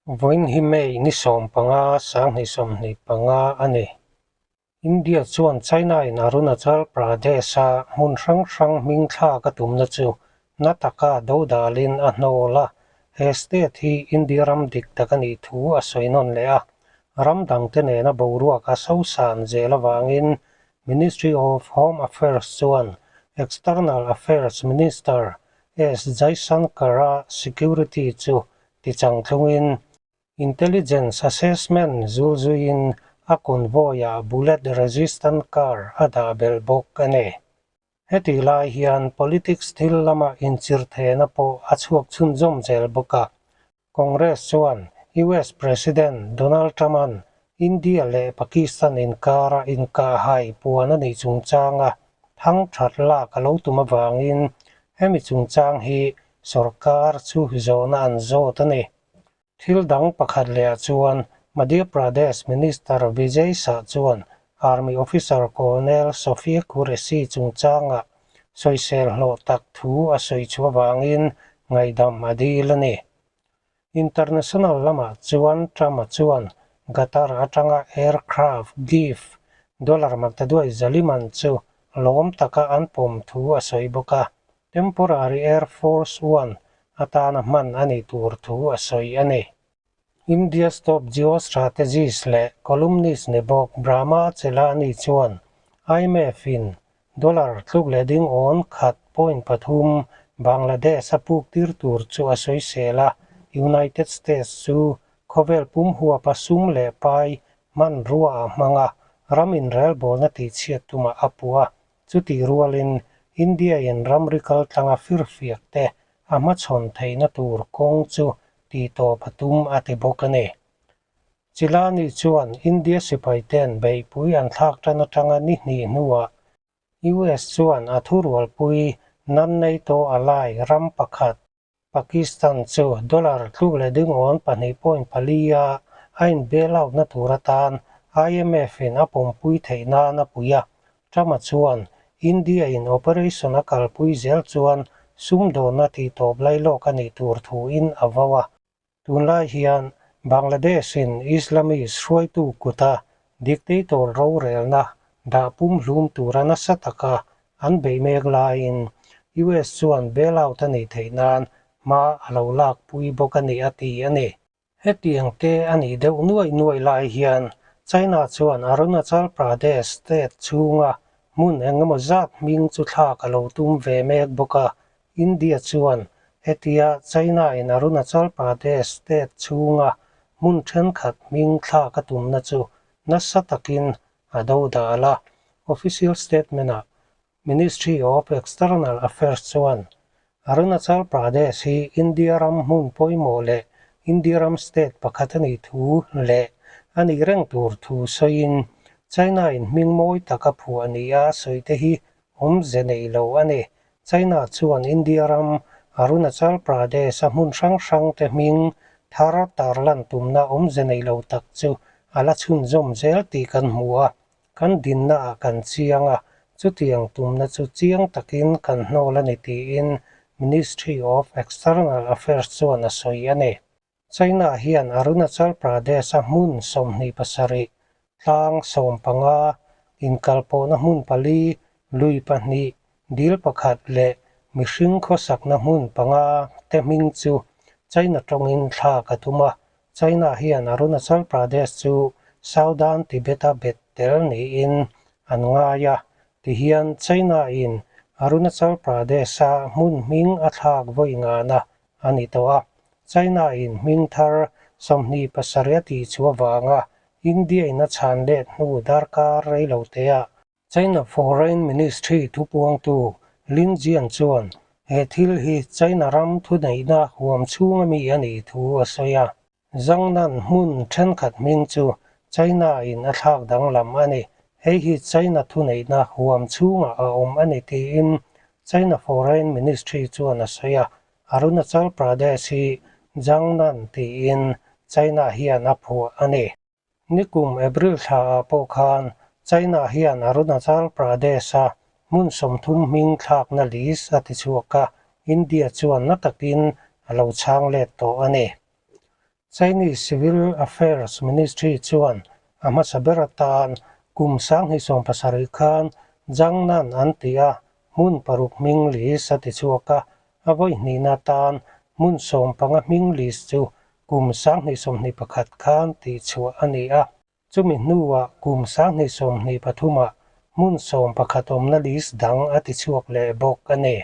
Vawiin hi May ni 15, 2025 a ni. India chuan China-in Arunachal Pradesh-a hmun hrang hrang hming thlak a tumna chu na taka dodalin a hnawl a, he state hi India ram dik tak a nih thu a sawi nawn leh a. Ram dangte nena boruak a sosan zel avangin Ministry of Home Affairs chuan External Affairs Minister S Jaishankar-a security chu tichangtlungin Intelligence assessment zulzuiin a convoy-ah bullet resistant car a dah belh bawk a ni. Hetih lai hian politics thil lama inchirthehna pawh a chhuak chhunzawm zel bawk a. Congress chuan US President Donald Trump-a'n India leh Pakistan inkara inkahhai puan a nih chungchanga thang that lak a lo tum avangin hemi chungchang hi sorkar chu zawhna an zawt a ni. Thil dang pakhat lehah chuan Madhya Pradesh Minister Vijay Shah chuan Army Officer Colonel Sophia Qureshi chungchangah sawisel hlawh tak thu a sawi chhuah avangin ngaihdam a dil a ni. International lamah chuan Trump-a chuan Qatar atanga aircraft gift dollar maktaduai zaliman chu lawm taka an pawm thu a sawi bawk a. Temporary Air Force One atana hman a nih tur thu a sawi a ni. India's top geostrategist leh columnist ni bawk Brahma Chellaney chuan IMF-in dollar tluk leh ding awn khat point pathum Bangladesh a puk tir tur chu a sawisel a, United States chu khawvel pum huapa sum leh pai hmanrua a hmang a, ram inrelbawlna tihchhiat tumah a puh a. Chutih rualin India-in ramri kaltlanga firfiak te a hmachhawn theihna tur kawng chu tihtawp a tum a ti bawk a ni. Chilani chuan India sipaite'n beihpui an thlak tan atanga ni hnih hnuah US chuan a thurualpui non-NATO ally ram pakhat Pakistan chu dollar tluk leh dingawn 2.4 a a in bail out na tur atan IMF in a pawmpui theih nan a pui a. Trump-a chuan India in operation a kalpui zel chuan sumdawnna tihtawp lailawk a nih tur thuin a vau a. Tunlai hian Bangladesh in Islamist hruaitu kuta dictator rorelna dah pumhlum tura nasa taka an beih mek laiin US chuan bailout a nih theih nan hma a lo lakpui bawk a ni a ti a ni. Hetiang te a nih deuh nuai nuai lai hian China chuan Arunachal Pradesh state chhunga hmun engemaw zat hming chu thlak a lo tum ve mek bawk a, India chuan hetia China-in Arunachal Pradesh state chhunga hmun thenkhat hming thlak a tumna chu nasa takin a dodal a. Official statement-ah Ministry of External Affairs chuan Arunachal Pradesh hi India ram hmun pawimawh leh India ram state pakhat a nih thu leh a nih reng tur thu sawiin China-in hming mawi taka phuah nia sawi te hi awmze nei lo a ni. China chuan India ram Arunachal Pradesh-a hmun hrang hrangte hming thar tarlan tumna awmze nei lo tak chu a la chhunzawm zel tih kan hmu a, kan dinnaah kan chiang a, chutiang tumna chu chiang takin kan hnawl a ni tiin Ministry of External Affairs chuan a sawi a ni. China hian Arunachal Pradesh-a hmun 27, tlang 15, inkalpawhna hmun pali, lui pahnih, dil pakhat leh mihring khawsakna hmun panga te hming chu China tawngin thlak a tum a. China hian Arunachal Pradesh chu Southern Tibet-a bet tel niin an ngai a, tihian China-in Arunachal Pradesh-a hmun hming a thlak vawi ngana a ni tawh a. China-in hming thar 27 a tih chu avanga India-in a chhan let hnu darkar rei lo teah China Foreign Ministry thupuangtu Lin Jian chuan he thil hi China ram thuneihna huam chhunga mi a nih thu a sawi a. Zangnan hmun thenkhat hming chu China-in a thlak danglam a ni. Hei hi China thuneihna huam chhungah a awm a ni tiin China Foreign Ministry chuan a sawi a. Arunachal Pradesh hi Zangnan tiin China hian a phuah a ni. Nikum April thlaah pawh khan China hian Arunachal Pradesh-a hmun 30 hming thlakna list a tichhuak a, India chuan na takin a lo chhang let tawh a ni. Chinese Civil Affairs Ministry chuan a hmasa ber atan kum 2070 khan Jiangnan an ti a, hmun paruk hming list a ti chhuak a, a vawi hnihna atan hmun 15 hming list chu kum 2021 khan tihchhuah a ni a. Chumi hnuah kum 2023 ah hmun 11 awmna list dang a ti chhuak leh bawk a ni.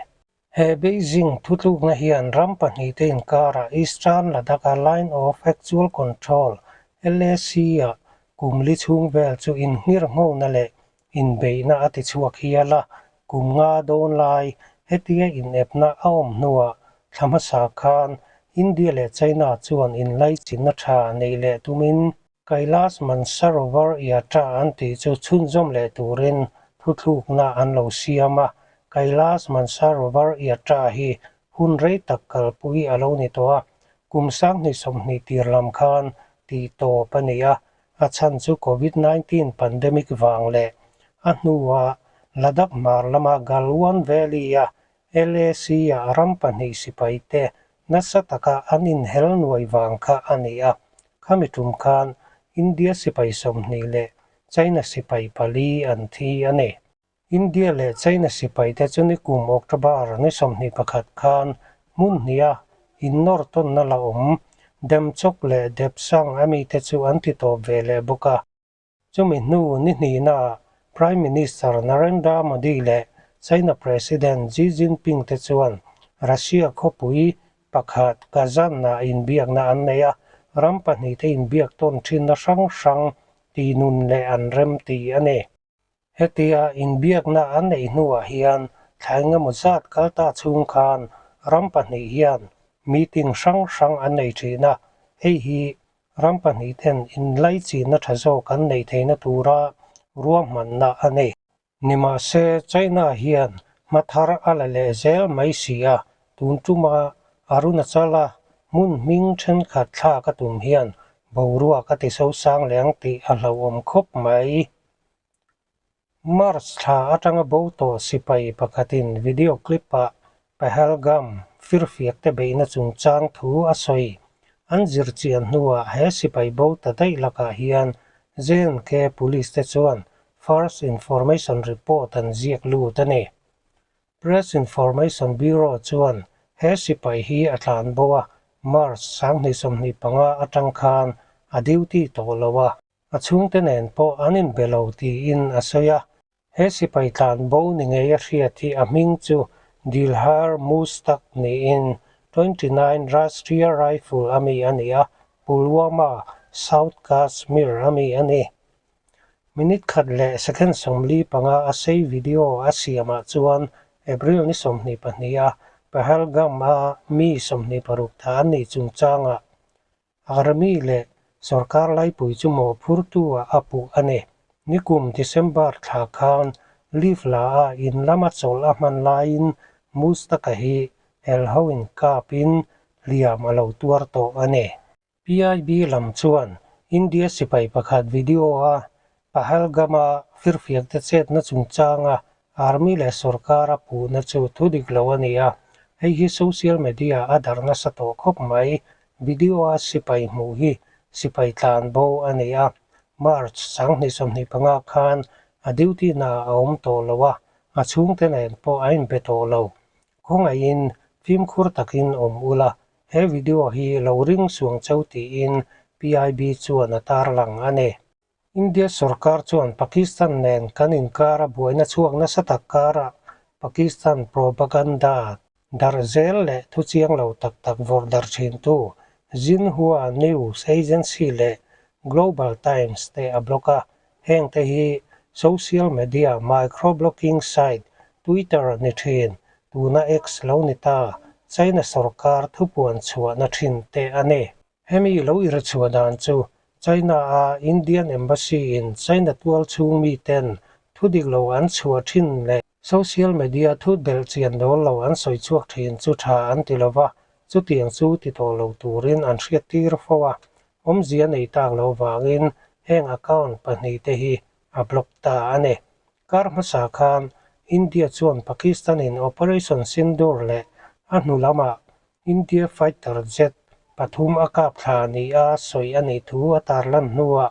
He Beijing thutlukna hian ram pahnihte inkarah Eastern Ladakh-a Line of Actual Control, LAC-ah kum li chhung vel chu inngirnghona leh inbeihna a ti chhuak hial a, kum nga dawn lai hetia inepna a awm hnuah thla hmasa khan India leh China chuan inlaichinna tha neih leh tumin Kailash Mansarovar Yatra an tih chu chhunzawm leh turin thuthlukna an lo siam a, Kailash Mansarovar Yatra hi hun rei tak kalpui a lo ni tawh a, kum 2020 tir lam khan tih tawp a ni a, a chhan chu Covid 19 pandemic vang leh a hnua Ladakh hmar lama Galwan Valley-a LAC-ah ram pahnih sipaite nasa taka an inhel nuai vang kha a ni a, khami tum khan India sipai 20 leh China sipai pali an thi a ni. India leh China sipaite chu nikum October ni 21 khan hmun hniha innawr tawnna la awm Demchok leh Depsang a mite chu an ti tawp ve leh bawk a. Chumi hnu ni hnihnaah Prime Minister Narendra Modi leh China President Xi Jinping te chuan Russia khawpui pakhat Kazan-ah inbiakna an nei a, ram pahnihte inbiak tawn thinna hrang hrang tihnun leh an rem ti a ni. Hetia inbiakna an neih hnuah hian thla engemaw zat kal ta chhung khan ram pahnih hian meeting hrang hrang an nei thin a, hei hi ram pahnih ten inlaichinna tha zawk an neih theihna tura ruahmanna a ni. Nimahse, China hian hma thar a la leh zel mai si a, tun tuma Arunachala hmun hming thenkhat thlak a tum hian boruak a ti sosang leng tih a hlauhawm khawp mai. March thla atanga bo tawh sipai pakhatin video clip-ah Pahalgam firfiakte beihna chungchang thu a sawi. An zirchian hnuah he sipai bo ta daih lakah hian J&K Police te chuan First Information Report an ziak lut a ni. Press Information Bureau chuan he sipai hi a tlan bo a, March 2025 atang khan a duty tawh lo a, a chhungte nen pawh an inbe lo tiin a sawi a. He sipai tlan bo ni ngei a hriat hi a hming chu Dilhar Mustak niin 29 Rashtriya Rifle a mi a ni a, Pulwama, South Kashmir a mi a ni. Minute khat leh second 45 a sei video a siamah chuan April ni 22 a Pahalgam a mi 26 tha an nih chungchangah Army leh sorkar laipui chu mawhphurtu ah a puh a ni. Nikum December thla khan leave la a in lama chawlh a hman laiin Mustaka hi helho in kapin hliam a lo tuar tawh a ni. PIB lam chuan India sipai pakhat video a Pahalgam-a firfiakte chetna chungchanga Army leh sorkar a puhna chu thu dik lo a ni a, hei hi social media a darh nasa tawh khawp mai. Video a sipai hmuh hi sipai tlan bo a ni a, March 2025 khan a duty na a awm tawh lo a, a chhungte nen pawh a inbe tawh lo. Khawngaihin fimkhur takin awm ula, he video hi lo ring suang cheu tiin PIB chuan a tarlang a ni. India sorkar chuan Pakistan nen kan inkara buaina chhuak nasa tak karah Pakistan propaganda darh zel leh thuchiang lo tak tak vawrh darh thintu Xinhua News Agency leh Global Times te a block a, heng te hi social media microblogging site Twitter ni thin, tuna X lo ni ta, China sorkar thupuan chhuahna thin te a ni. Hemi lo irchhuah dan chu China a Indian Embassy in China tual chhung mi ten thu dik lo an chhuah thin leh social media thu belh chian dawl lo an sawi chhuak thin chu tha an ti lova, chutiang chu ti tawh lo turin an hriat tir fo a, awmzia nei tak lo vangin heng account pahnih te hi a block ta a ni. Kar hmasa khan India chuan Pakistan in Operation Sindoor leh a hnu lamah India fighter jet pathum a kap thla nia sawi a nih thu a tarlan hnuah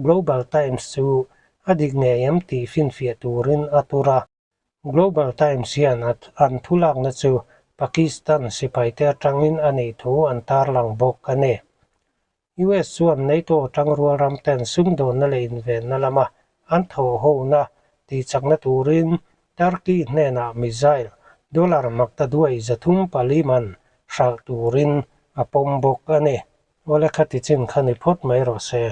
Global Times chu a dik ngei em tih finfiah turin a tur a. Global Times hian an thulakna chu Pakistan sipaite atangin a nih thu an tarlang bawk a ni. US chuan NATO tangrual ram ten sumdawnna leh invenna lama an thawhhona tihchakna turin Turkey hnenah missile dollar maktaduai 304 man hralh turin a pawm bawk a ni. Awle khati chin kha ni phawt mai rawh se.